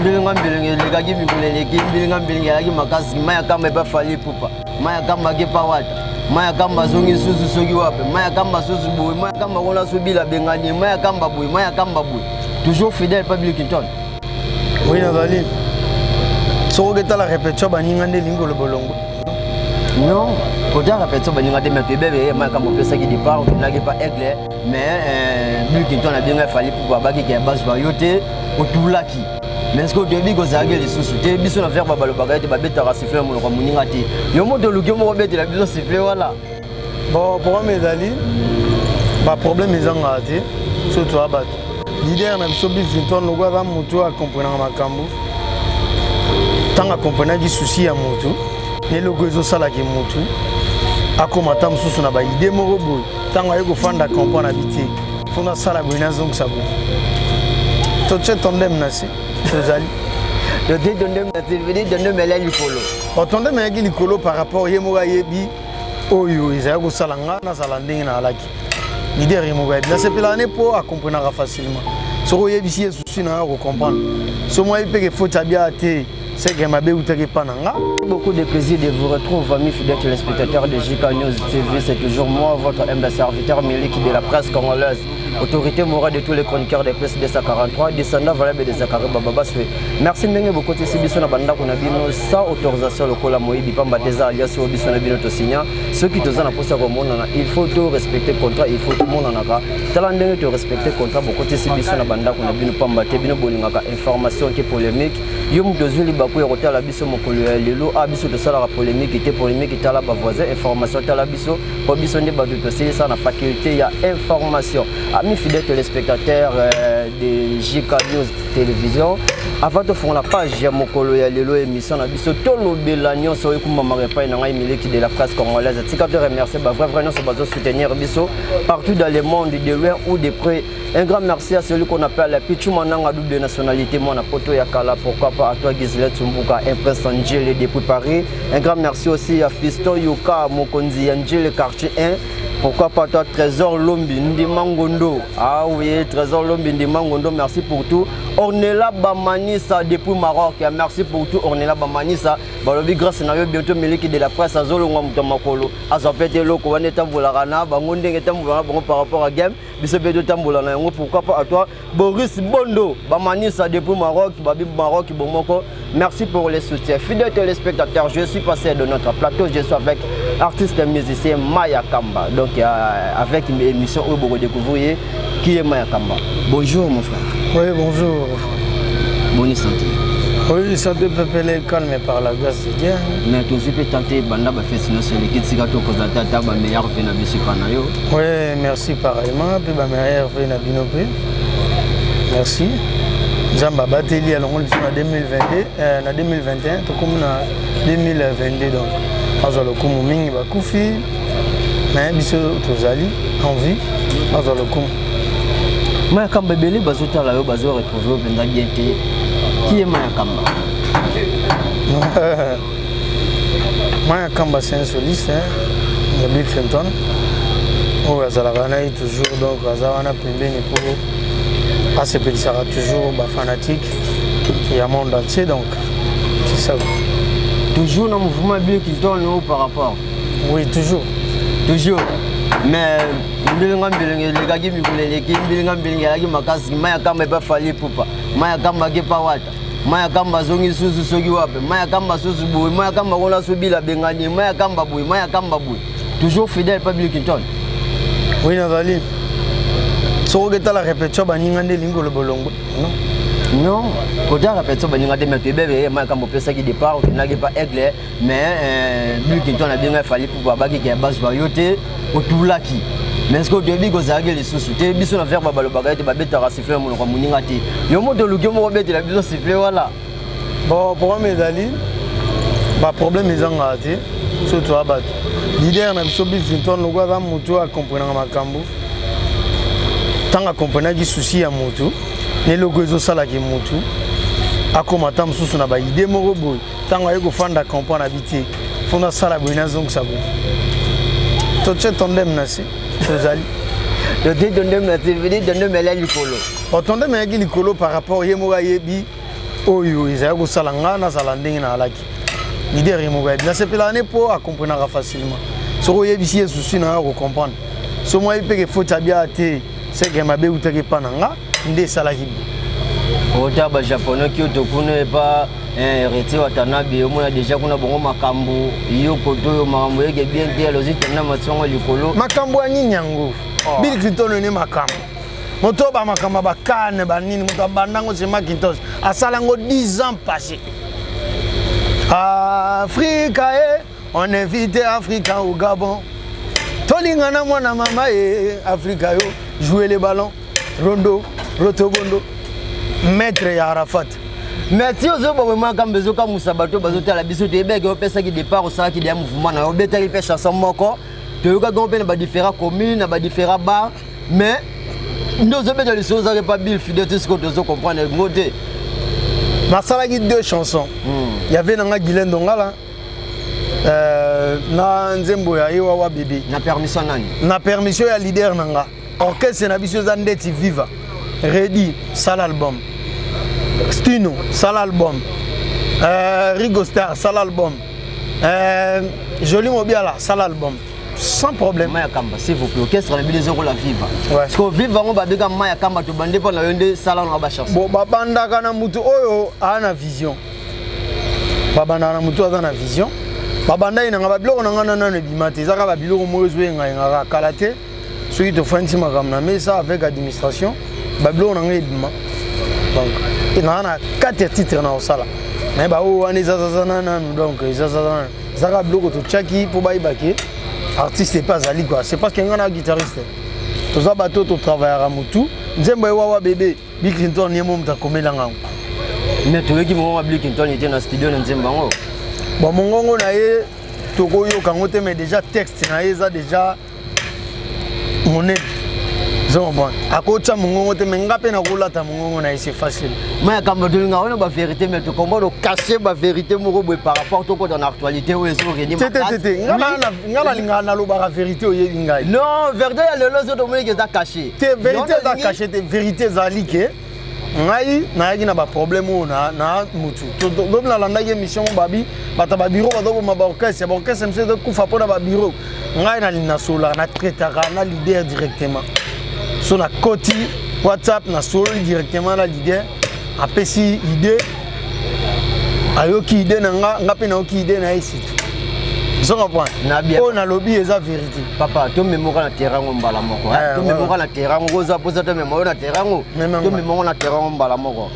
Mbilinga mbilinga elekaki mikolo eleki. Mbilinga mbilinga elaki makasi. Maya Kamba epa Fally Ipupa, Maya Kamba ake pa Wata, Maya Kamba azongi susu soki wape, Maya Kamba susu boye, Maya Kamba kuna subila bengani, Maya Kamba boye, Maya Kamba boye. Toujours fidèle pa Bill Clinton. Oui, nazali. Soki oketala répétition baninga nde elingi koloba olongo. Non, kota répétition baninga te, mais toyebebe ye Maya Kamba opesaki départ, okendaki pa Aigle, mais Bill Clinton abengai Fally Ipupa, abaki ke bazwa yo te, otulaki. Mais ce que toyebi kozalaki lisusu te, biso na verbe balobaka ete babetaka sifflet na monoko ya moninga te. Yo moto oluki yo moko obetela biso sifflet wana. Bon, programme ezali, baproblème ezangaka te. So toya bato, leader na biso Bill Clinton loko aza motu oyo akomprenaka makambo. Ntango akomprenaki souci ya motu na eloko ezosalaki motu akóma ata mosusu na baide moko boye, ntango aye kofanda, comprendre abi te, fo nasala boye, nazongisa boye, totie tandem na se, tozali. Totie tandem na se, vedi tandem elya likolo. Bon, tandem eyaki likolo par rapport ye moko ayebi oyo ezali kosala nga nazala ndenge naalaki. Leader ye moko ayebi, nasepelaka ne mpo akomprenaka facilement. Soki oyebisi ye souci na yo, akocomprendre. So mwa ye mpeke faute abia te, seke mabe eutaki epa na nga. Beaucoup de plaisir de vous retrouver, amis fidèles téléspectateurs de JK News TV. C'est toujours moi, votre humble serviteur Milik de la presse congolaise, autorité morale de tous les chroniqueurs de presse 243, descendant valable de Zakari Bababaswe. Merci ndenge bokotisi biso na bandako na bino sans autorisation lokola moyibi, pamba te eza alliance oyo biso na bino tosinya. Soki toza na mposa komonana, il faut to respecter contrat, il faut tomonanaka. Tala ndenge to respecter contrat, bokotisi biso na bandako na bino, pamba te bino bolingaka information te polémique. Yo moto ozwi libaku ya kotala biso mokolo ya lelo, a biso tosalaka polémique te. Polémique, tala bavoisin. Information, tala biso, mpo biso nde bato tosilisa na faculté ya information. Amis fidèles téléspectateurs de JK News Télévision, avant tofongola page ya mokolo ya lelo, émission na biso Tolobela nyonso oyo ekumbamaka epai na ngai Miliki de la presse congolaise, tika to remercier bavrai vrai nyonso bazosoutenir biso partout dans le monde, de loin ou de près. Un grand merci à celui qu'on appelle Pichou Mananga, double nationalité, moi, Poto Yakala. Pourquoi pas à toi, Gisela Tsumbuka, un prince Angele depuis Paris. Un grand merci aussi à Fiston Yuka, Mokonzi Angele, quartier 1. Pourquoi pas toi, Trésor Lombi, Ndimangondo. Ah oui, Trésor Lombi, Ndimangondo, merci pour tout. Ornella Bamanissa depuis Maroc. Merci pour tout, Ornella Bamanissa. Balobi, grâce na yo, bientôt Miliki de la presse, Azolongwa Mutamakolo. Azopete loko, wana etambolaka na bango ndenge etambolaka bango par rapport à game. Biso mpe totambola na yango. Pourquoi pas à toi, Boris Bondo Bamanisa depuis Maroc, babi Maroc bomoko, merci pour les soutiens. Fidèles téléspectateurs, je suis passé de notre plateau, je suis avec artiste et musicien Maya Kamba. Donc avec une émission où vous découvrir qui est Maya Kamba. Bonjour mon frère. Oui, bonjour. Bonne santé? Oui, santé pepele, calme par la grâce de Dieu. Mais tozwi mpe tante banda bafesi nyonso eleki, tika tokozala ata bameilleur vœux na biso epa na yo. Oui, merci pareillement, mpe bameilleur vœux na bino mpe. Merci. Nzambe abateli, alongoli biso na 2022, na 2021, tokomi na 2022. Donc azwa lokumu mingi. Bakufi, mais biso tozali en vie, azwa lokumu. Maya Kamba, ebele bazotala yo, bazo retrouve yo mpenza bien te. Qui est Maya Kamba? Maya Kamba, c'est un soliste, hein, ya Bill Clinton oyo azalaka na ye toujours. Donc aza wana pembeni mpo asepelisaka toujours bafanatique ya monde entier. Donc c'est ça. Toujours na mouvement Bill Clinton ou par rapport? Oui, toujours. Toujours. Mais mbilinga mbilinga elekaki mikolo eleki. Mbilinga mbilinga elaki makasi. Maya Kamba epa Fally Ipupa, Maya Kamba ake pa Wata, Maya Kamba azongi susu soki wape, Maya Kamba susu boye, Maya Kamba kuna subila bengani, Maya Kamba boye, Maya Kamba boye. Toujours fidèle pa Bill Clinton. Oui, nazali. Soki oketala répétition baninga nde elingi koloba olongo. Non. Non, kota répétition baninga te, mais toyebebe ye Maya Kamba opesaki départ, okendaki pa Aigle, mais Bill Clinton abengai Fally Ipupa, abaki ke bazwa yo te, otulaki. Mais ce que toyebi kozalaki lisusu te, biso na verbe balobaka ete babetaka sifflet na monoko ya moninga te. Yo moto oluki yo moko obetela biso sifflet wana. Bon, programme ezali, baproblème ezangaka te. So toya bato, leader na biso Bill Clinton loko aza motu oyo akomprenaka makambo. Ntango akomprenaki souci ya motu na eloko ezosalaki motu akóma ata mosusu na baide moko boye, ntango aye kofanda, comprendre abi te, fo nasala boye, nazongisa boye, totie tandem na se, tozali. Totie tandem na se, vedi tandem elya likolo. Bon, tandem eyaki likolo par rapport ye moko ayebi. Oyo ezali kosala nga nazala ndenge naalaki. Leader ye moko ayebi, nasepelaka ne mpo acomprenaka facilement. Soki oyebisi ye susi na yo, akocomprendre. So mwa ye mpeke faute abia te, seke mabe eutaki epa na nga nde esalaki bo. Ota Bajaponais Kyoto kuna epa Héritier Watanabe, omona déjà kuna bongo makambo yo koto oyo makambo yeke bien te, alozi tenda mationgo likolo. Makambo ya nini yango? Oh. Bill Clinton ne makambo moto oyo bamakambo ya bakane banini, moto abandango se Macintosh asala yango 10 ans passé. Afrika e, on invite Africa au Gabon, tolingana mwana mama e Afrika yo, jouer le ballon rondo rotobondo, maître ya Arafat. Mais ti ozoboma makambo ezokamwisa bato bazotala biso. Toyebaki opesaki départ, osalaki deya mouvement na yo, obetaki mpe chanson moko, toyokaki ngo mpe na badifférent commune, na badifférent bar. Mais nde ozobeta lisolo ozalaki pa Bill Fidel te, sikoyo tozocomprendre ngo te. Nasalaki deux chansons. Y avait nanga Guylaine Dongala na nzembo ya Ewawa Bébé. Na permission nani? Na permission ya leader na nga. Orchestre na biso eza ndeti Viva Redi, sala album, Stino sala album, Rigo Star sala album, Joli Mobiala sala album, sans problème. Maya Kamba, s'il vous plaît, orchestre na bino ezokola Viva. Parce que Viva yango babeka Maya Kamba, tobande mpo na yo nde sala na bachanson. Bon, babandaka na mutu oyo aa na vision, babandaka na mutu aza na vision. Babandaki nanga babiloko na nga nano ebima te, eza kaka babiloko moko ezoyengayengaka kala te. Soki tofandisi makambo na mesa avec administration, babiloko na ngai ebima. Donc naa na kati ya titre na kosala me baoyo wana ezazaza nanu, donc ezazaza nanu, eza kaka biloko totiaki mpo bayeba ke artiste epe azali quoi. C'est parce que ngai na guitariste toza bato oyo totravaillaka motu. Nzembo Ewawa Bebe, Bill Clinton ye mo moto akomelanga yango. Mais toyoki mongongo ya Bill Clinton ete na studio na nzembo yango. Bon, mongongo na ye tokoyoka yango te, mais déjà texte na ye eza déjà monene, ozo comprendre. Akotya mongongo te, mais nga mpe nakolata mongongo na ye, c'est facile. Maya Kamba, tolinga wana bavérité, mais tokomba tocache bavérité moko boye par rapport tokota na actualité oyo ezoreni. Te, te, te, te, nga nalingaka nalobaka vérité, oyebi ngai. Non, vérité ya lelo ozo tomoniki eza caché. Te, vérité eza caché te. Vérité ezali ke ngai nayaki na baproblème oyo na mutu. Lobi nalandaki émission mo babi bato ya babiro bazoboma baorchestre, baorchestre mosusu ezokufa mpona babiro. Ngai nalingi nasololaka, natraitaka na leader directement. So nakoti WhatsApp, nasololi directement na leader, apesi idée, ayoki idée na nga, nga mpe nayoki idée na ye, surtout ozo comprendre. Oyo nalobi eza vérité. Papa, tomemoka na terrain ngo mbala moko. Tomemoka na terrain ngo, oza mposa tomema oyo na terrain ngo, tomemongo na terrain ngo mbala moko.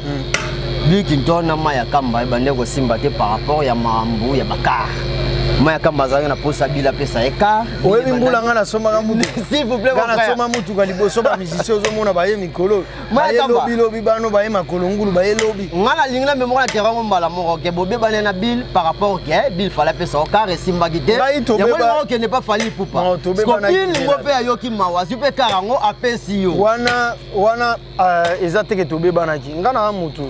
Bill Clinton na Maya Kamba ebande kosimba te par rapport ya makambo ya bacar. Maya Kamba azalaki na posa Bill apesa ye car. Oyebi mbula nga nasombaka mutuka. S'il vous plaît. Nga nasomba mutuka liboso bamusicien. Ozomona baye mikolo, baye lobi lobi, bano baye makolo ngulu, baye lobi. Nga nalingi na memoka na terrain ngo mbala moko ke bobebani na Bill par rapport ke Bill fallait apesa yo car, esimbaki te. Yango lingo okende pa Fally Ipupa. Bill ngo mpe ayoki mawa, azwi mpe car yango apesi yo. Wana wana eza teke tobebanaki. Nga na mutu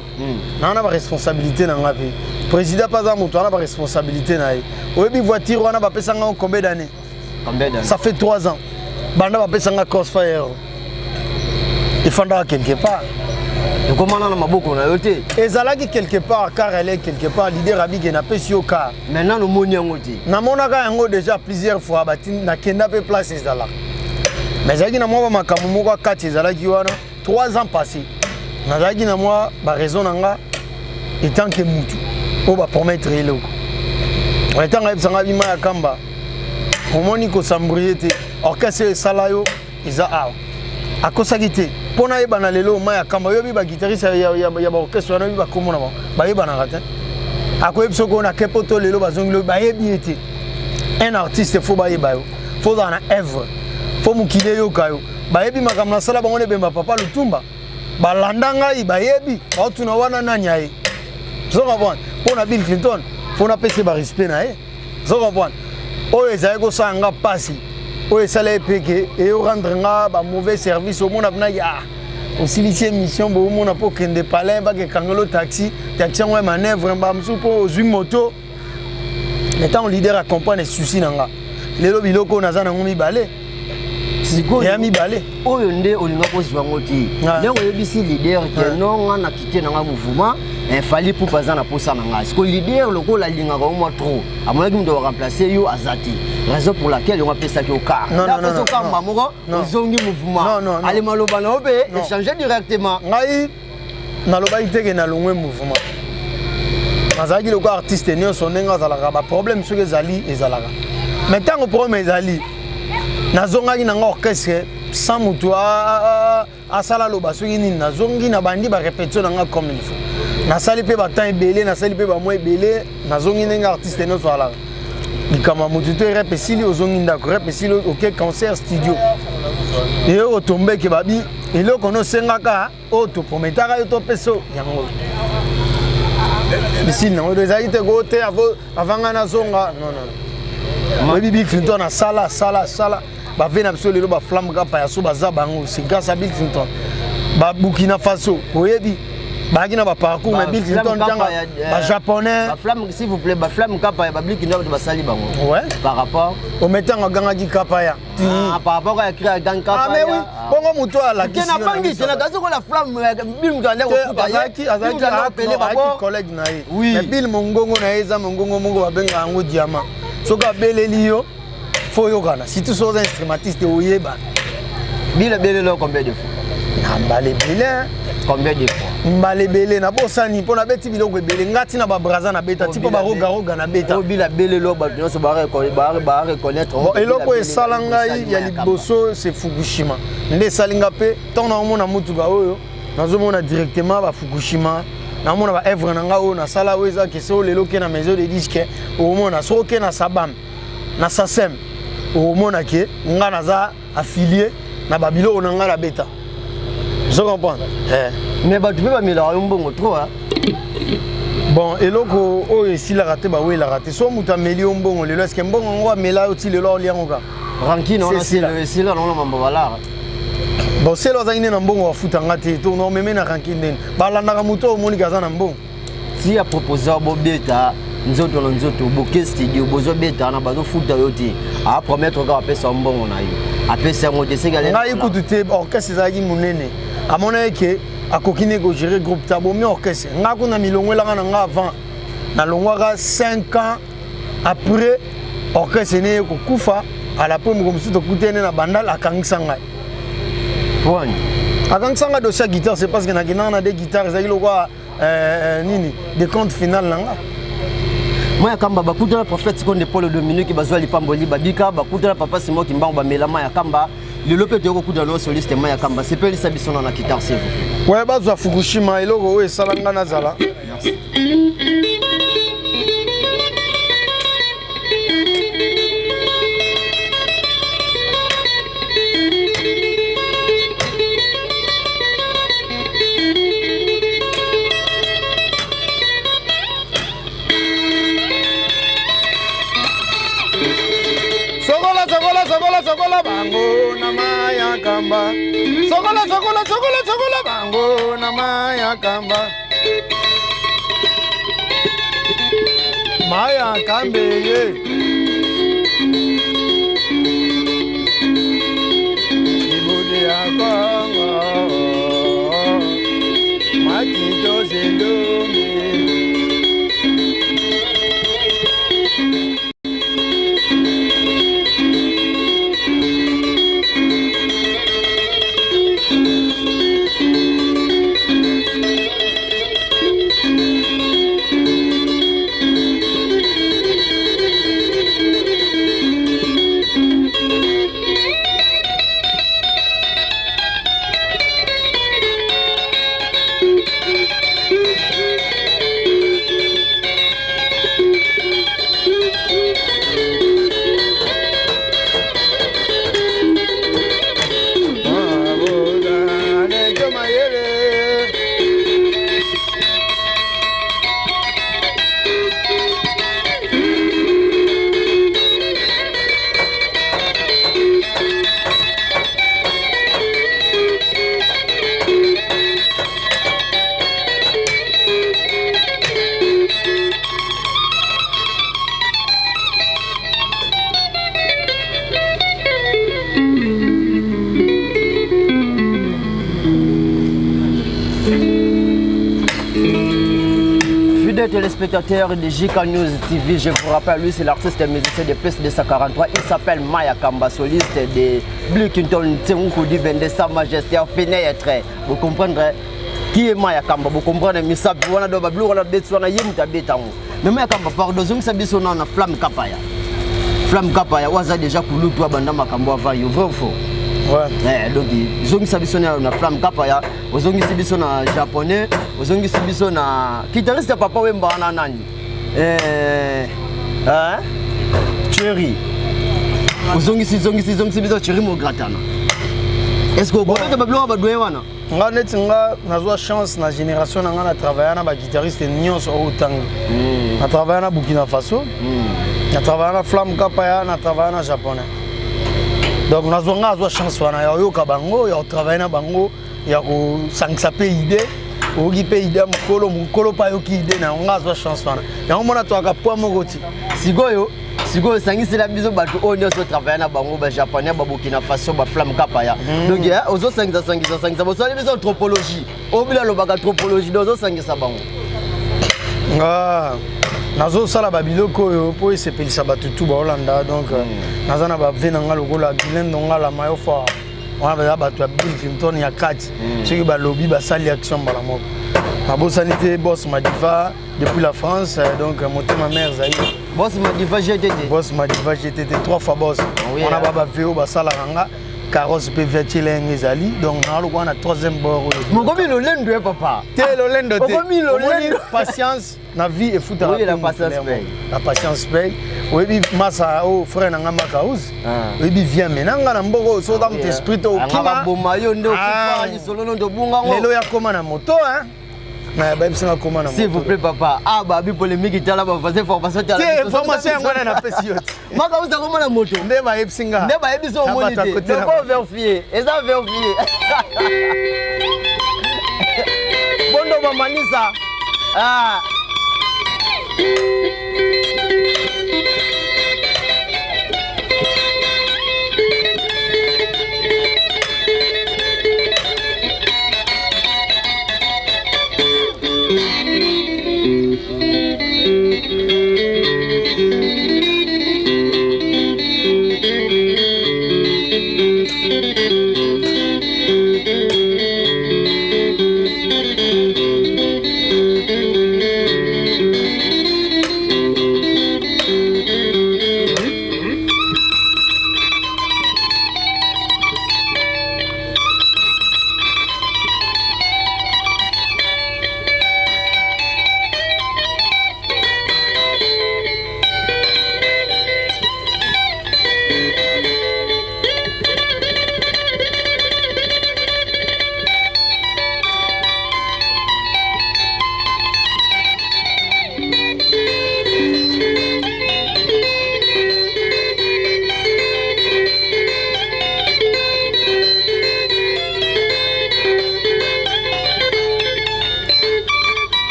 naa na baresponsabilité na nga mpe président mpe aza motu ana baresponsabilité na ye. Oyebi voiture wana bapesanga combien d'année? Ça fait 3 ans banda bapesanga Crossfire, efandaka quelque part. Ekomana na maboko na yo te. Ezalaki quelque part, car elle est quelque part. Leader abike napesi yo car. Maintenant omoni yango te? Namonaka yango déjà plusieurs fois, nakenda mpe place ezalaka, mais ezalaki na mwa bamakambo moko akati ezalaki wana. 3 ans passé, nazalaki na mwa baraison na nga etant que mutu oyo bapromettre eloko. Ntango ayebisanga bima ya Kamba, omoni kosambrie te, orchestre oyo esala yo eza awa, akosaki te. Mpo nayebana lelo ma ya Kamba, oyebi baguitariste ya baorchestre wana, oyebi bakombo na bango, bayebanaka te. Akoyebi soki oyo nake poto lelo, bazongi lobi, bayebi ye te. Un artiste, faut bayeba yo, faut ozala na œuvre, faut mokili eyoka yo. Bayebi makambo nasala bango na ebemba papa Lutumba, balanda ngai, bayebi, baotuna wana nani aye. Ozo comprendre? Mpo na Bill Clinton, mpo napesa ye barespect na ye. Ozo comprendre? Oyo ezali kosala nga mpasi, oyo esala ye mpe ke eyorendre nga bamauvais service. Omona mpena ah, osilisi émission boye, omona mpo okende palin, bakekangelo taxi, taxi yango ya manœuvre bamosusu mpo ozwi moto. Mais ntango leader acomprendre souci na nga, lelo biloko oyo naza nango mibale ya mibale. Oyo nde olinga kozwa yango te. Ndenge oyebisi leader ke non, nga na kite nanga mouvement. Fally Ipupa aza na posa na ngai. Siko leader lokola alingaka yo mwa trop, amonaki moto aremplace yo aza te, raison pour laquelle yango apesaki yo car. Apesi yo car moko, ozongi mouvement. Ale, maloba na yo mpe échange directement. Ngai nalobaki te ke nalongwe mouvement. Nazalaki lokola artiste nyonso ndenge azalaka, baproblème soki ezali, ezalaka. Mais ntango problème ezali, nazongaki nanga orchestre sans motu asala aloba soki nini. Nazongi, na bandi barépétition na nga comme il faut, nasali mpe batemps ebele, nasali mpe bamwa ebele. Nazongi ndenge artiste nyonso alaka. Likambo ya motu te, rep esili, ozongi ndako, rep esili, oke concert, studio. Eyo otombeke babi eloko nosengaka oyo toprometaka yo, topesa yango, esili nango. Ezalaki te ko te avant ngai nazonga. Non, non, oyebi, Bill Clinton asala, asala, asala bave na biso. Lelo baflamme kapa ya so baza bango, c'est grâce à Bill Clinton. Babukina Faso, oyebi, bayaki na baparcours, mais Bill Clinton ntanga bajaponais. S'il vous plaît, baflamme kapa ya babill Clinton, bato basali bango. Ouais. Par rapport ometango agangaki kapa ya Ah, par rapport à cri gang kapa. Ah mais oui, bongo moto alakisi. Na bangi te na kasi kola flamme Bill moto ande kofuta. Azalaki, azalaki collègue na ye. Mais Bill, mongongo na ye eza mongongo moko babengaka yango diamant. Soki abeleli yo, fo oyokana, surtout soki oza instrumentiste, oyebana. Bill abeleli yo combien de fois? Na mbala ebele. Combien de fois? Mbala ebele, nabosani mpo nabeti biloko ebele. Nga ntina babraza nabeta, ti mpo barogaroga nabeta. Bill abeleli yo, bato nyonso bareconnaître. Bon, eloko esala ngai ya liboso, c'est Fukushima. Nde esali nga mpe ntango naomona motuka oyo, nazomona directement bafukushima, naomona baœuvre na ngai oyo nasala, oyo eza kese oyo lelo oke na maison de disque, okomona. Soki oke na Sabam, na Sasem, okomona ke nga naza affilié na babiloko na ngai nabeta. Ozo comprendre, eh. Mais bato mpe bamelaka yo mbongo trop. Bon, eloko oyo esilaka te, bawelaka te. So moto ameli yo mbongo lelo, eske mbongo yango amela yo ti lelo aolia yango kaka? Rancune wana esila nango na mambo balara. Bon, selo azalaki nde na mbongo, bafutanga te to na omeme na rancune. Ndeni balandaka moto oyo omoniki aza na mbongo. Ti apropose bobeta nzoto na nzoto, boke studio, bozobeta wana, bazofuta yo te, apromettre kaka apesa mbongo na yo, apesa yango te, seki. Ngai kutu te. Orchestre ezalaki monene, amona eke akoki nde kogérer groupe te, abomi orchestre. Ngai kuna milongo elanga na ngai avant, nalongwaka 5 ans après, orchestre ne ye kokufa. Ala mpo moko mosusu tokutene na Bandal, akangisa ngai. Point. Akangisa ngai dossier ya guitare. C'est parce que nakendaka na de guitare, ezalaki lokwa nini, décompte final na nga. Mwa ya Kamba, bakutana prophète Konde Paul Dominique, bazwa lipamboli, babika. Bakutana papa Simon Kimbangu, bamelama ya Kamba. Lelo mpe toyei kokutana no soliste Ma ya Kamba. Sepelisa biso na guitare, s'il vous plaît. Ouais, bazwa Fukushima, eloko oyo esala nga nazala. Merci. Sokola, sokola, sokola, sokola bango na Maya Kamba. Sokola, sokola, sokola, sokola bango na Maya Kamba. Maya Kambe ye libudi ya Kongo, makito zelombe. fidèles téléspectateurs de JK News TV, je vous rappelle, lui c'est l'artiste et musicien de plus de 143. Il s'appelle Maya Kamba, soliste de Bill Clinton Tsenkudi Bende, Sa Majesté Pénètre. Vous comprendrez qui est Maya Kamba, vous comprenez Misabi, wana do bablu wana betsu wana ye mutu abeta ngo. Mais Maya Kamba, pardon, zongisa biso na Flamme Kapaya. Flamme Kapaya, waza déjà kulutu abanda makambo avant yo, vrai ou faux? Ouais. Eh, donc zongisa biso na Flamme Kapaya, ozongisi biso na japonais, ozongisi biso na guitariste ya Papa Wemba wana nani, eh, eh? Thierry, ozongisi zongisi zongisi biso Thierry Mogratana. Est ce que okobeta babiloko badoye wana? Nga neti nga nazwa chance na génération na nga, na travailla na baguitariste nyonso oyo otangi. Na travailla na Burkina Faso, na travailla na Flamme Kapaya, na travailla na japonais. Donc nazwa nga azwa chance wana ya koyoka bango, ya kotravaille na bango, ya kosangisa mpe idée. Oyoki mpe idée ya mokolo, mokolo mpe ayoki idée na yango. Nga azwa chance wana, yango mona twaka poids moko ti. Sikoyo osangisela biso bato oyo nyonso otravaille na bango, bajaponais, babukina Faso, baflamme Kapaya. Donc ozosangisa sangisa sangisa, bosali biso anthropologie oyo bila alobaka anthropologie. Donc ozosangisa bango. Nga nazosala babiloko oyo mpo esepelisa bato tu baolanda. Donc naza na bave na nga lokola Guylain Ndongala, Mayo Fort wana, baza bato ya Bill Clinton ya kati. Soki balobi, basali action mbala moko. Nabosani te Boss Madiva depuis la France, donc motema mare Zaire. Boss Madiva GTT. Boss Madiva GTT, trois fois boss. Wana ba bave oyo basalaka nga carrosse mpe viatilenge ezali. Donc naa lokola na troisième bord oyo. Mokomi lolendo ye papa. Te, lolendo te. Okomi lolendo. Omoni, patience na vie efutaka. Oui, la mpe patience motu paye. La patience paye. Oyebi masa oyo, frère na nga Makaus, oyebi via me na nga na mboka oyo, soki oza moto esprit te, okima. Boma yo nde okufa. Ah. Lisolo no tobunga ngo. Lelo ya koma na moto hein. Na bayebisi nga koma na S'il vous moto. plaît papa, ah babi polémique, tala bafase formation, tala. Te, information yango wana napesi yo te. Makausi akoma na moto. Nde bayebisi nga. Nde bayebi so. Na Omoni bato ya te. kote na donc vérifier, eza vérifier. Bondo bamanisa, ah.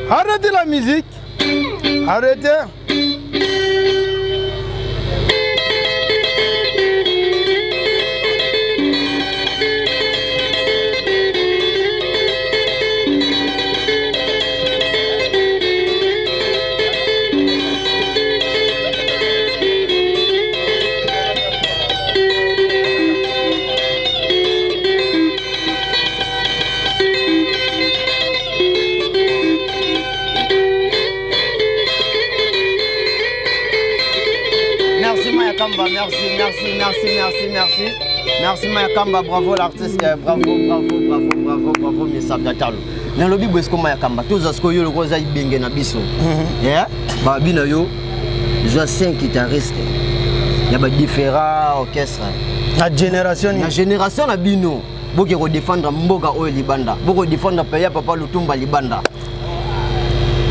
Arrêtez la musique. Arrêtez. Merci Maya Kamba, merci, merci, merci, merci, merci. Merci Maya Kamba, bravo l'artiste, bravo, bravo, bravo, bravo, bravo, Mr. Gatalo. Nalobi bwesko Maya Kamba, toza sikoyo yo lokola oza ibenge na biso. Yeah? Babi na yo, zwa 5 guitaristes ya ba différents orchestres. Na génération. Na génération na bino, boke kodefendre mboka oyo libanda, bokodefendre pays ya papa Lutumba libanda.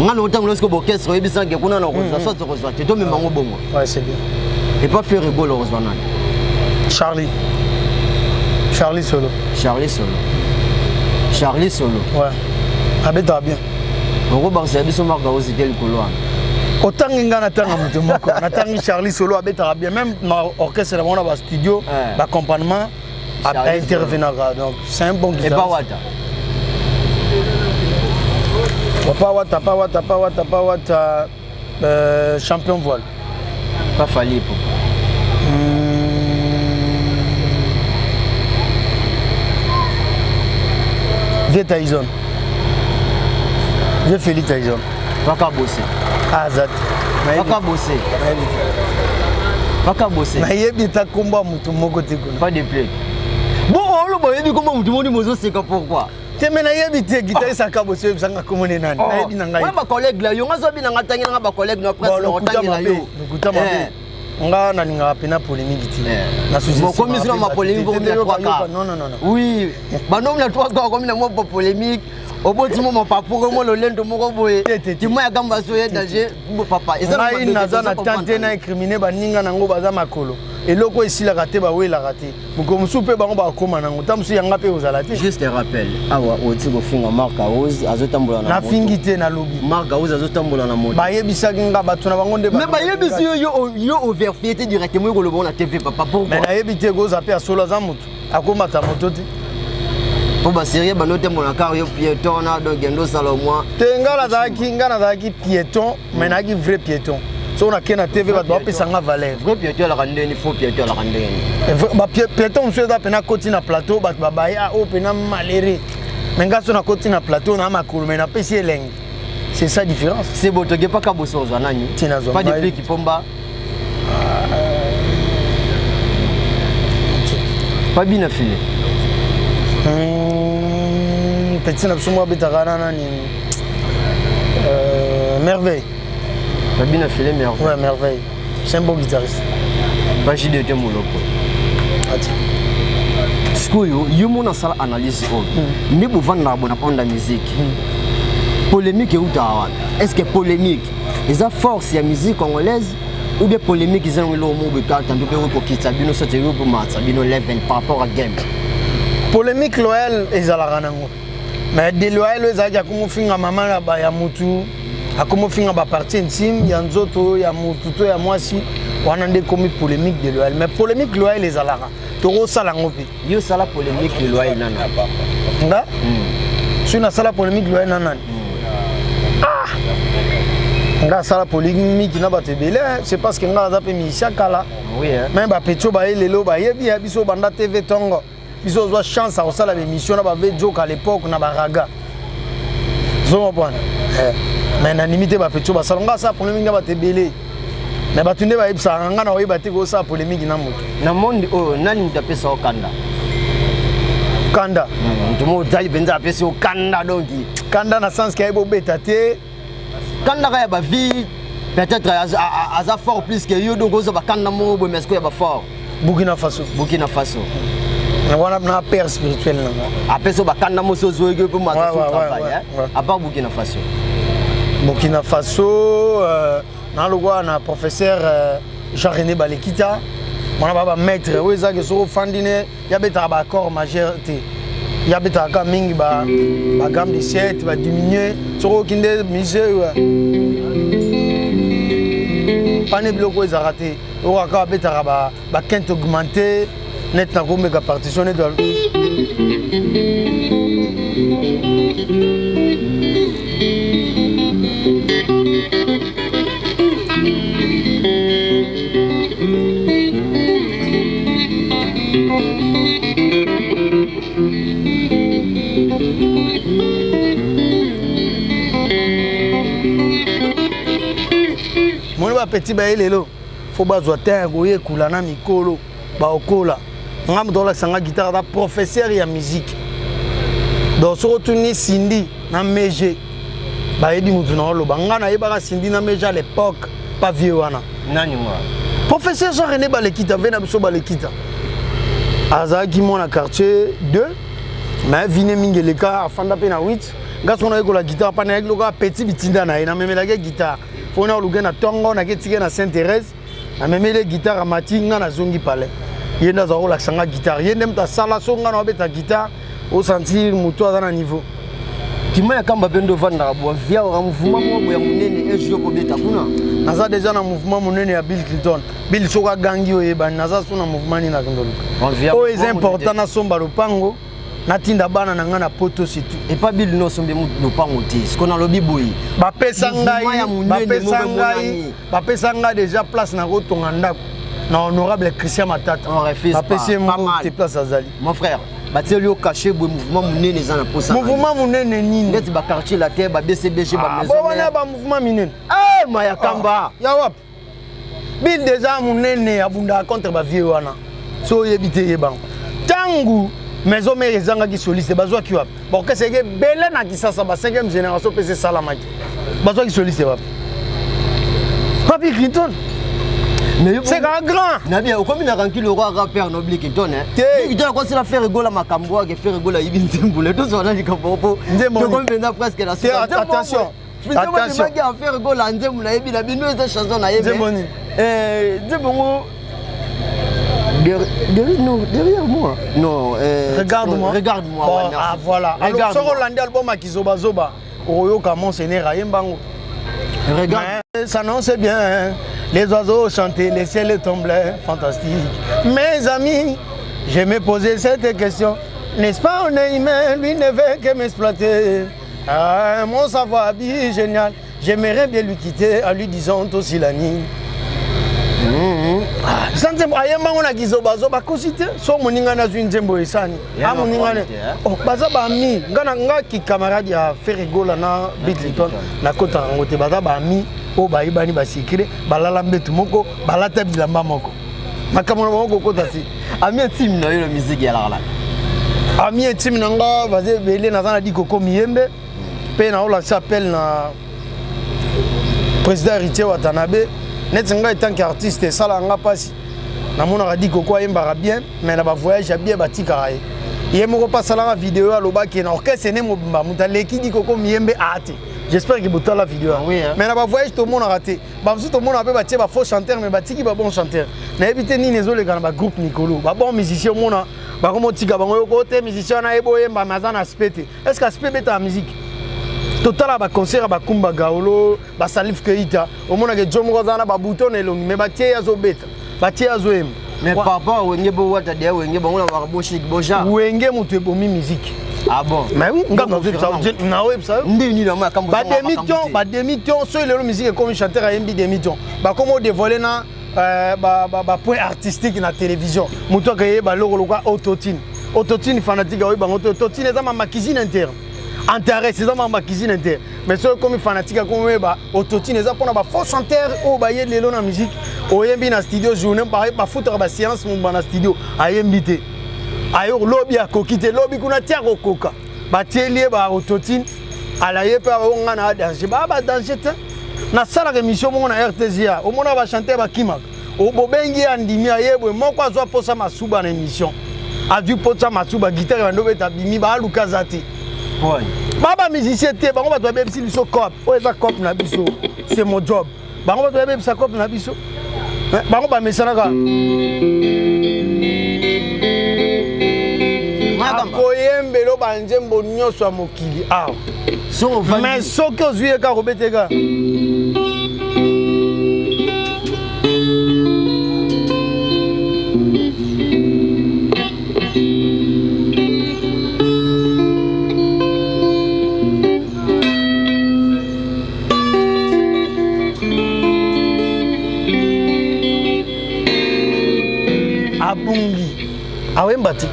Nga na otango lorsque orchestre oyebisaki kuna na kozwa soit kozwa te, tomema ngo bongo. Ouais, c'est bien. Et pas faire rigolo, kozwa nani? Charlie, Charlie Solo. Charlie Solo, Charlie Solo. Ouais, abetaka bien. Okobakisa biso Marc House te likolo wana. Otangi nga, natanga moto moko, natangi Charlie Solo, abetaka bien même na orchestre na bango na bastudio, baaccompagnement intervenaka, donc c'est un bon guitariste. Epa Wata? Papa Wata, pa Wata, pa Wata, pa Wata, champion voile. Pa Fally po? Vieux Tyson, vieux Félix Tyson. Paka Bose? Aza te. Paka Bose, Paka Bose. Nayebi ta kombo ya motu moko te kuna. Pas de play. Bon, oloba oyebi kombo motu moni, mozoseka pourquoi? Te, me nayebi te. Guitariste akabose, oyebisanga kombo ne nani? Nayebi na ngai. Wana bacollègue la yo, nga zobi nanga, ntangi nanga bacollègue na presse na otangi na yo. Lokuta mabe. Nga nalingaka mpena polémique te. Bokomi sino ma polémique, bokomi na 3 quarts. Non, non, non. Oui, banomi na 3 quarts, okomi na mwa polémique, oboti mo mapapuro mo lolendo moko boye, tima ya gamba so ye danger papa. Ngai naza na temps te na incrimine baninga nango, baza makolo, eloko esilaka te, bawelaka te. Mokolo mosusu mpe bango bakóma nango, ta mosusu yanga mpe kozala te. Juste rappel, awa oti kofinga Marc House azotambola na Nafingi te, nalobi. Marc House azotambola na moto. Bayebisaki nga bato na bango nde. Mais bayebisi yo, yo ovérifié te directement, ekoloba na TV, papa, pourquoi? Mais nayebi te, koza mpe asolo, aza motu akomata moto te. Mpo basérie bando otambola car yo piéton na, donc endo osala mwa. Te, nga nazalaki piéton, mais nazalaki vrai piéton. Soki nakei na TV, bato bapesa nga valeur. Vrai piéton alaka ndeni, faux piéton alaka ndeni? Piéton mosusu eza mpena akoti na plateau, bato babaya oyo mpena malheureux, mais nga so nakoti na plateau na makolo, mais napesi elengi, c'est ça différence. C'est bon, toke paka boso, ozwa nani? Pas de plus kipomba, pas bina file. Petit na biso moko abetaka na nani, Merveille. Pas bina file, Merveille. Ouais, Merveille, c'est un bon guitariste. Pas JDT Moloko? Ati. Sikoyo yo mona asala analyse oyo nde bovandaka bona mpona musique, polémique eutaka wapi? Est ce que polémique eza force ya musique congolaise ou bien polémique eza yango eloko moko boye tanto mpe okokitisa bino, soki okomatisa bino level par rapport à game? Polémique loyale ezalaka nango, mais déloyale oyo ezalaki akomofinga mama na ya mutu, akomofinga bapartie intime ya nzoto ya mutu to ya mwasi, wana nde ekomi polémique déloyale. Mais polémique loyale ezalaka, tokosala yango mpe. Yo osala polémique loyale nana? Nga soki nasala polémique loyale na nani? Nga asala polémique na bato ebele, c'est parce que nga aza mpe musicien kala. Oui, hein? Mais bapetits oyo baye lelo bayebi ya biso banda TV ntongo, biso ozwa chance ya kosala bémission na bave joka à l'époque na baraga zomopwana, mais nandimi te bapetits oyo basala. Nga asala polémique na bato ebele, mais bato nde bayebisaka nga na oyeba te kosala polémique na moto. Na monde oyo, nani moto apesa yo kanda? Kanda? Moto moko ozali mpenza apesi yo kanda, donc. Kanda na sens ke ayebi obeta te? Kanda kaka ya bavie, peut-être aza fort plus que yo, donc ozwa bakanda moko boye, mais sikoyo ya bafort. Burkina Faso. Burkina Faso. Wana na père spirituel na nga. Apesi yo bakanda mosi ozwoki mpe mata travail, à part Burkina Faso? Burkina Faso, na lokwa na professeur Jean René Balekita, wana ba bamaître oyo ezaki soki ofandi ne yabetaka baaccord majeur te, yabetaka kaka mingi bagamme de 7, badiminue. Soki oki nde musée pane, biloko oyo ezalaka te, oyo kaka babetaka baquinte augmenté net na komeka partition net. Moni bapetits baye lelo, fo bazwa te ya koyekula na mikolo baokola. Nga moto olakisa nga guitare aza professeur ya musique, donc soki otuni Sindi na Mege, bayebi motu na oloba. Nga nayebaka Sindi na Mege à l'époque, pas vieux wana. Nani mwa? Professeur Jean René Balekita, ve na biso Balekita, azalaki mwana quartier 2, mais vine mingi eleka, afanda mpe na 8. Nga soki nayekola guitare mpa nayaki lokola petit bitinda na ye, namemelaki guitare mpo na oluke na ntongo, nake tike na Sainte Thérèse, namemeli guitare, amati, nga nazongi palais, ye nde azala kolakisa nga guitare, ye nde moto asala so nga na obeta guitare, osentir moto aza na niveau. Kima ya kamba mpe nde ovandaka bwa via ora mouvement moko boya monene un jour kobeta kuna. Naza déjà na mouvement monene ya Bill Clinton. Bill soki agangi oyebani, naza so na mouvement nini nakende oluka. Oyo eza important, nasomba lopango, natinda bana na ngai na poto surtout. Epa Bill no osombi lopango te, siko nalobi boye. Bapesa ngai, bapesa ngai, bapesa ngai déjà place nakotonga ndako na honorable Christian Matata. Bapesi ye mbongo te, place azali. Mon frère, batieli yo cachet boye, mouvement monene eza na posa. Mouvement monene nini? Neti baquartier la terre, ba BCBG, ba maison. Wana ba mouvement minene. Eh, maya kamba. Ya wapi? Bill déjà monene abundaka contre bavieux wana. So oyebi te, yebango. Ntango maison mère ezangaki soliste, bazwaki wapi? Baorchestre eke ebele na Kisasa, ba 5e génération mpe esalamaki, bazwaki soliste wapi? Papi Clinton, c'est un grand. Nabi okomi na rancune roi rappeur no Bill Clinton, hein? Te. Bill Clinton akosila Ferre Gola makambo ake Ferre Gola yibi nzembo le tozwa na likambo po tokomi mpenza presque na suka. Attention. Attention. Ya Ferre Gola nzembo nayebi na bino eza chanson nayebi. Nzembo nini? Nzembo ngo derrière, non, derrière moi. Non, Regarde-moi. Regarde-moi. Bon, ouais, merci. Ah, voilà. Alors, soki olandi album ya Kizobazoba, okoyoka Monseigneur ayembango. Regarde. Mais s'annonce bien, les oiseaux chantaient, les ciels tomblaient, fantastique. Mes amis, je me posais cette question. N'est-ce pas, on est humain, lui ne veut que m'exploiter. Ah, mon savoir bien génial, j'aimerais bien lui quitter en lui disant aussi la nuit. Eza nzembo ayembango na Kizobazoba, akosi te. So moninga nazwi nzembo esani Ya amoninga na te, eh? Oh, baza bami nga na nga ki camarade ya Ferre Gola na Bill Clinton, nakotaka yango te. Baza bami oyo bayebani, basekre balala mbetu moko, balata bilamba moko, makambo na bango kokota te. Ami intime na yo na musique ya lakala? Ami intime na nga baza ebele. Naza na Dikoko Miyembe mpe naolakisa appel na président Héritier Watanabe. Neti ngai tant qu'artiste, esalaka nga mpasi, namonaka Dikoko ayembaka bien, mais na bavoyage ya bien batikaka ye. Ye moko mpe asalaka video, alobaki na orchestre ne mobimba moto aleki Dikoko Miyembe aa te. J'espère que botala video. Oui, hein. Mais na bavoyage tomonaka te. Bamosusu tomonaka mpe batie bafaux chanteur, mais batiki babon chanteur. Nayebi te nini ezoleka na bagroupe mikolo. Babon musicien omona bakomotika bango yoko te. Musicien wana ayeba oyemba, mais aza na aspect te. Est ce que aspect ebetaka musique? Totala baconcert ya bakumba gaolo, basalif Keita, omonaka jo moko aza na babouton na elongi, mais batie ye azobeta, batie ye azoyemba. Mais par rapport à Wenge, bo wata de Wenge bango na ba bo chic bo genre. Wenge moto ebomi musique. Ah bon? Mais oui, nga nazoyebisa yo. Nde nini na makambo? Bademi-ton, bademi-ton. Soki lelo musique ekomi chanteur ayembi demi-ton, bakomi odévoile na bapoint artistique na télévision, moto akeyeba loko lokwa autotune. Autotune, fanatique aoyebi bango te. Autotune eza mama cuisine interne, Antares eza mama cuisine interne. Mais soki ekomi fanatique akomi oyeba autotune, eza mpona bafaux chanteur oyo baye lelo na musique. Oyembi na studio journée, bafutaka baséance momba na studio, ayembi te, ayo lobi akoki te, lobi kuna ti akokoka, batieli ye ba autotune, ala ye mpe oyo nga na danger, baa badanger te. Nasalaka émission moko na RTGA, omona bachanteur bakimaka. Bobengi ye, andimi, ayebwe moko azwa mposa masuba na émission, azwi mposa masuba, guitare bando obeta, abimi, baaluka aza te. Ba bamusicien te, bango bato babebisi biso cop. Oyo eza cop na biso, c'est mon job. Bango bato babebisa cop na biso. Bango bamesanaka akoyembela banzembo nyonso ya mokili awa, mais soki ozwi ye kaka kobeteka. Abungi, awemba te.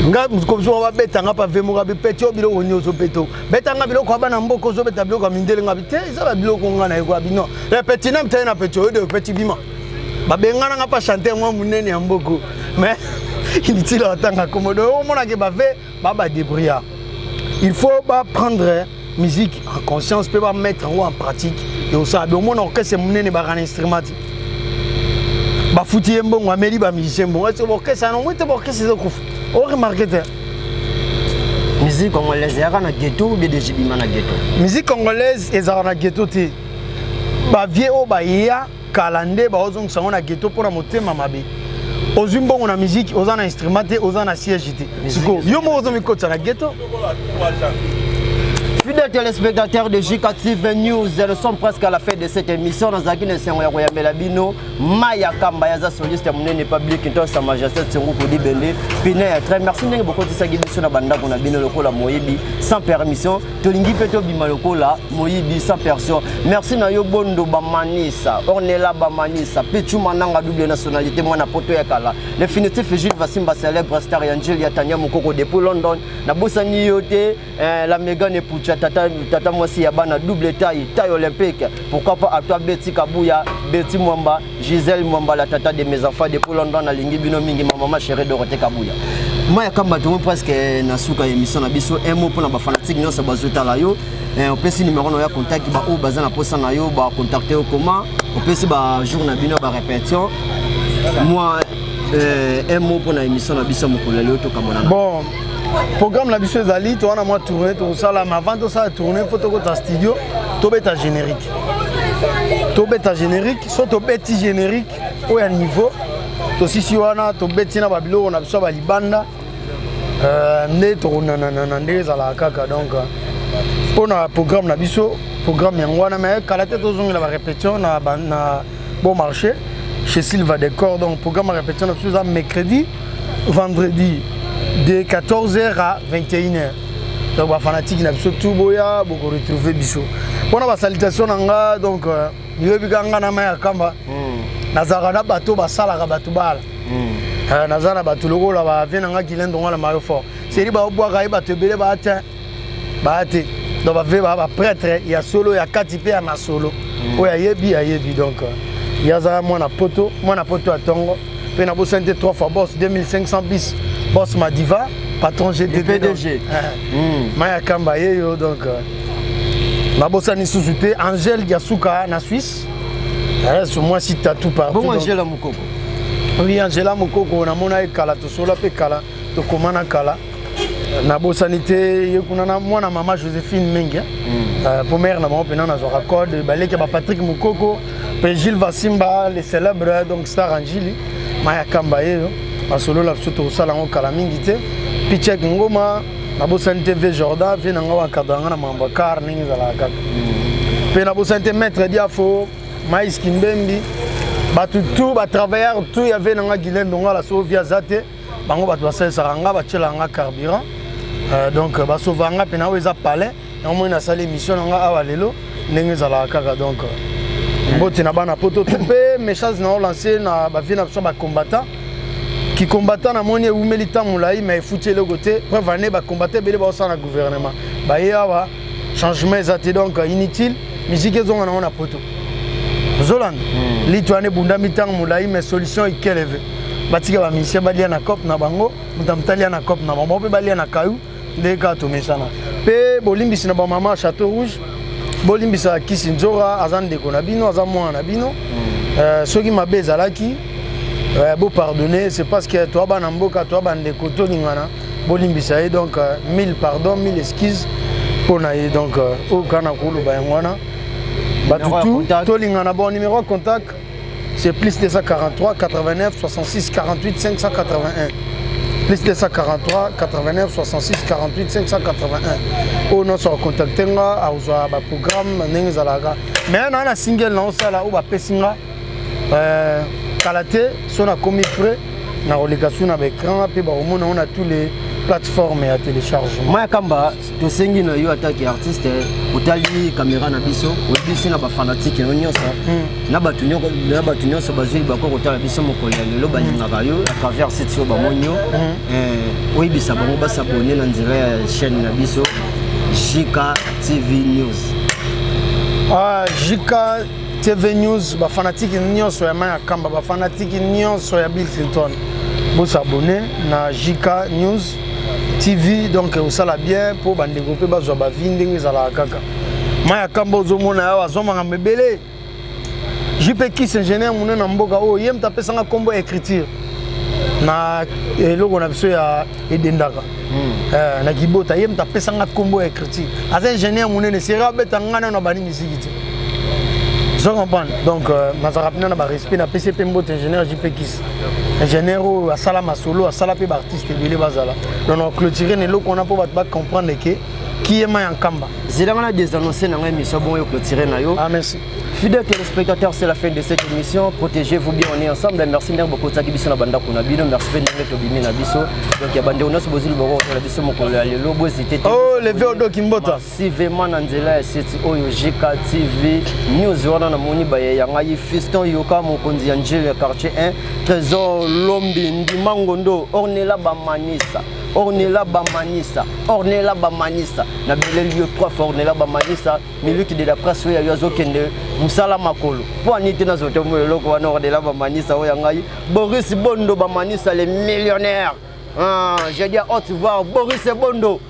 Nga mosusu babetanga pa ve moko abipeti oyo biloko nyonso mpe to betanga biloko ya bana mboka, ozobeta biloko ya mindele. Nga bi te, eza babiloko nga na yekoya bino repeti na mitaye na peti oyo de peti bima babengananga mpa chanteur mwa monene ya mboko, mais inutile atanga komodo. Omonake bave ba badébrouillard. Il faut baprendre musique en conscience mpe bamettre yango en pratique. Eosala be omona orchestre monene baka na instrument te, bafuti ye mbongo, ameli bamusicien mbongo. Est orchestre yango te, baorchestre ezokufa, oremarquer te. Musique congolaise eyaka na ghetto ou bien déjà bima na ghetto? Musique congolaise ezalaka na ghetto te. Bavieux oyo baya kala nde baozongisa yango na ghetto mpona motema mabe. Ozwi mbongo na musique, oza na instrument te, oza na siège te, sikoyo yo moko ozomikotisa na ghetto. Fidèles téléspectateurs de JK TV News, nous sommes presque à la fin de cette émission. Nazalaki na esengo ya koyambela bino Maya Kamba yaza soliste ya monene public into sa majesté Tsengu Kodi Bende pine ya très merci ndenge bokotisaki biso na bandako na bino lokola moyibi sans permission, tolingi mpe tobima lokola moyibi sans permission. Merci na yo Bondo Bamanisa, Ornella Bamanisa, Pichu Mananga, double nationalité, mwana poto ya kala, définitif Jules Vasimba, célèbre star ya Njili ya Tania Mokoko depuis London. Nabosani yo te, la Megan Epucha, tata, tata mwasi ya bana, double taille, taille olympique. Pourquoi pas à toi Betty Kabouya, Betty Mwamba, Gisèle Mwamba, la tata de mes enfants depuis London. Nalingi bino mingi, ma maman chérie Dorothée Kabouya. Maya Kamba, tomo presque na suka émission na biso. Un mot mpona bafanatike nyonso bazotala yo. Opesi numéro na yo ya contact, baoyo baza na posa na yo bacontacte yo comment? Opesi bajour na bino ya barépétition. Moi, un mot mpona émission na biso ya mokolo ya lelo, tokamona. Bon, programme na biso ezali, toza na mwa tournée tokosala, mais avant tosala tournée, faut tokota studio, tobeta générique. Tobeta générique, so tobeti générique oyo ya niveau, tosisi wana, tobeti na babiloko na biso ya balibanda, nde tokonanana ndenge ezalaka kaka. Donc mpona programme na biso, programme yango wana, mais kala te tozongela barépétition na Bon Marché chez Silva Décor. Donc programme ya répétition na biso eza mercredi, vendredi de 14h à 21h. Donc bafanatike na biso tu, boya, bokoretrouve biso. Mpona basalutation na nga, donc yoyebi ka nga na mai ya Kamba, nazalaka na bato basalaka bato bala. Naza na bato lokola bavie na nga Gilendo nga na Mario Fort seri, baobwaka ye, bato ebele baa te, baa te. Donc bave baa baprêtre ya solo, ya kati mpe ya masolo oyo ayebi, ayebi. Donc ye aza mwana poto, mwana poto ya ntongo. Mpe nabosani te 3 fois boss 2500 bis, boss Madiva, patron GTT. PDG. Maya Kamba ye yo. Donc nabosani lisusu te Angèle Diasuka na Suisse, mwasi tatu partout. Bongo Angela Mokoko? Oui, Angela Mokoko, namona ye kala, tosola mpe kala, tokomana kala. Nabosani te ye kuna na mwana mama Joséphine Mengi, po mare na bango mpena nazwaka code, baleki ya baPatrik Mokoko mpe Gilles Vasimba le célèbre, donc star Angili Maya Kamba ye yo. Masolola biso tokosala yango kala mingi te. Pichek Ngoma, nabosani te v Jordan, v na nga wakadra nga na makambo ya car ndenge ezalaka kaka. Mpe nabosani te maître Diafo Mais Kimbembi, bato tu batravailleur tu ya ve na nga Guilain Ndongala. So vi aza te, bango bato basalisaka nga, batielaka nga carburant, donc basovaka nga mpena. Oyo eza palais yango moi nasali émission na nga awa lelo ndenge ezalaka kaka. Donc mbote na bana poto tu mpe message na olance na bavie na biso bacombattant kicombattant. Namoni ewumeli ntango molai, mais efuti eloko te. Preuve ane, bacombattant ebele baosala na gouvernement, baye awa, changement eza te. Donc inutile, musique ezonga nango na poto. Ozolanda lito wana ebundami ntango molai, mais solution ekeleve. Batika bamusicien balia na cope na bango, moto moto alia na cope na bango, mpe balia na kayu nde kaka tomesana. Mpe bolimbisi na bamama ya Château Rouge, bolimbisa Kisi Nzora, aza ndeko na bino, aza mwana na bino. Soki mabe ezalaki, bopardonne, c'est parce que toa bana mboka, toa bandeko, tolingana, bolimbisa ye. Donc mille pardon, mille excuse mpo na ye. Donc oyo kaka na koloba yango wana, bato tu tolingana. Bon, numéro ya contact, c'est plus 243 89 66 48 581, plus 243 89 66 48 581. Oyo nyonso acontacte nga, akozwa baprogramme ndenge ezalaka. Mais na single na osala oyo bapesi nga, kala te so nakomi prêt, nakoleka su na baécran mpe bakomona ngo na tous les plateformes ya téléchargement. Maya Kamba, tosengi na yo ataki artiste, otali caméra na biso, oyebisi na bafanatike yo nyonso, na bato nyonso bazwi bako kotala biso mokolo ya lelo, balingaka yo à travers site oyo bamoni yo, oyebisa bango basabone na nzela ya chaîne na biso JK TV News. Ah, JK TV News, bafanatike nyonso ya Maya Kamba, bafanatike nyonso ya Bill Clinton, bosabone na JK News TV. Donc osala bien mpo bandeko mpe bazwa bavi ndenge ezalaka kaka. Maya Kamba ozomona awa, azwa makambo ebele. JP Kis, ingénieur monene na mboka oyo, ye moto apesanga nkombo écriture na eloko na biso ya edendaka na kibota. Ye moto apesanga nkombo ya écriture, aza ingénieur monene seri, abeta nga nano abandi misiki te, ozo comprendre. Donc nazalaka mpena na barespect, napesi ye mpe mbote, ingénieur JP Kis, ingénieur oyo asala masolo, asala mpe baartiste ebele bazala. Donc na clôture na eloko wana mpo bato bacomprendre ke Kiyema ya Nkamba. Zelanga na désannoncer na ngai émission bongo yo clôturer na yo. Ah merci. Fidèles téléspectateurs, c'est la fin de cette émission. Protégez-vous bien, on est ensemble. Merci ndenge bokotaki biso na bandako na bino. Merci mpe ndenge tobimi na biso. Donc ya bandeko nyonso bozwi liboko kotala biso mokolo ya lelo, bohésite te. Oh, le vieux Odo Kimbota. Massivement na nzela ya seti oyo JK TV News wana namoni baye ya ngai Fiston Yoka mokonzi ya Njele ya quartier 1, Trésor Lombi Ndima Ngondo, Ornella Bamanisa, Ornella Bamanisa, Ornella Bamanisa, nabeleli yo trois fois Ornella Bamanisa, miliki de la presse oyo yo azokende mosala makolo mpo ani te nazotomo eloko wana Ornella Bamanisa oyo ya ngai Boris Bondo Bamanisa le millionnaire. Ah, j'ai dit à haute voix Boris Bondo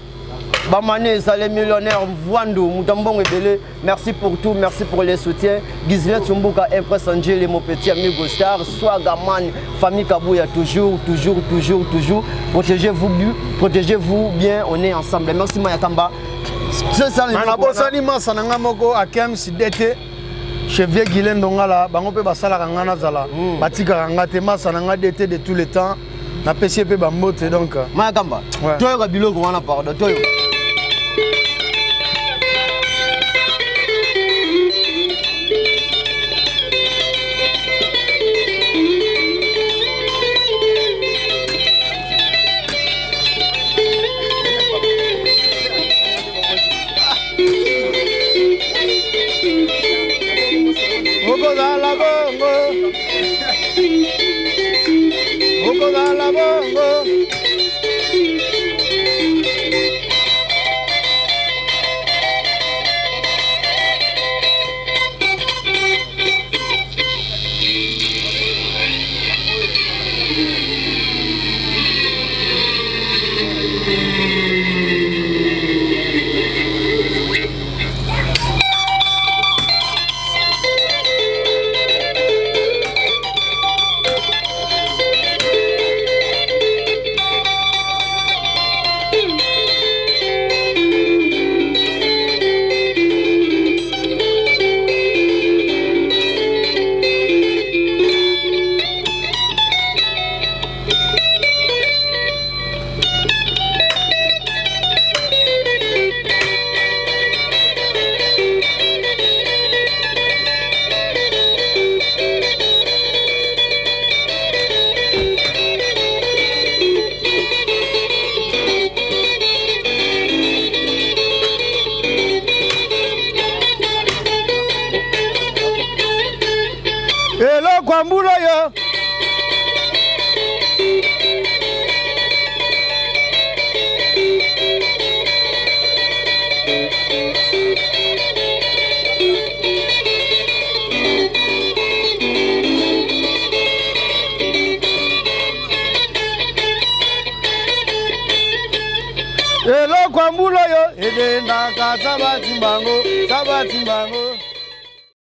Bamanisa les millionnaires Mvwandu Mutambongo ebele. Merci pour tout, merci pour les soutiens. Ghislain Tsumbuka, Empress Angele, mon petit ami Star, Swagaman, famille Kabouya, toujours, toujours, toujours, toujours. Protégez-vous, protégez-vous bien, on est ensemble. Merci Mayakamba. C'est ça le Nabosani masa na nga moko Akems DT chez Vieux Guylain Ndongala, bango mpe basalaka nga nazala, batikaka nga te. Masa na nga DT de tous les temps, napesi ye mpe bambote donc. Mayakamba, Ouais. toyoka biloko wana, pardon, toyoka. Okozala bongo, okozala bongo. Eloko ya mbula oyo. Eloko ya mbula oyo edendaka, sabatimbango, sabatimbango.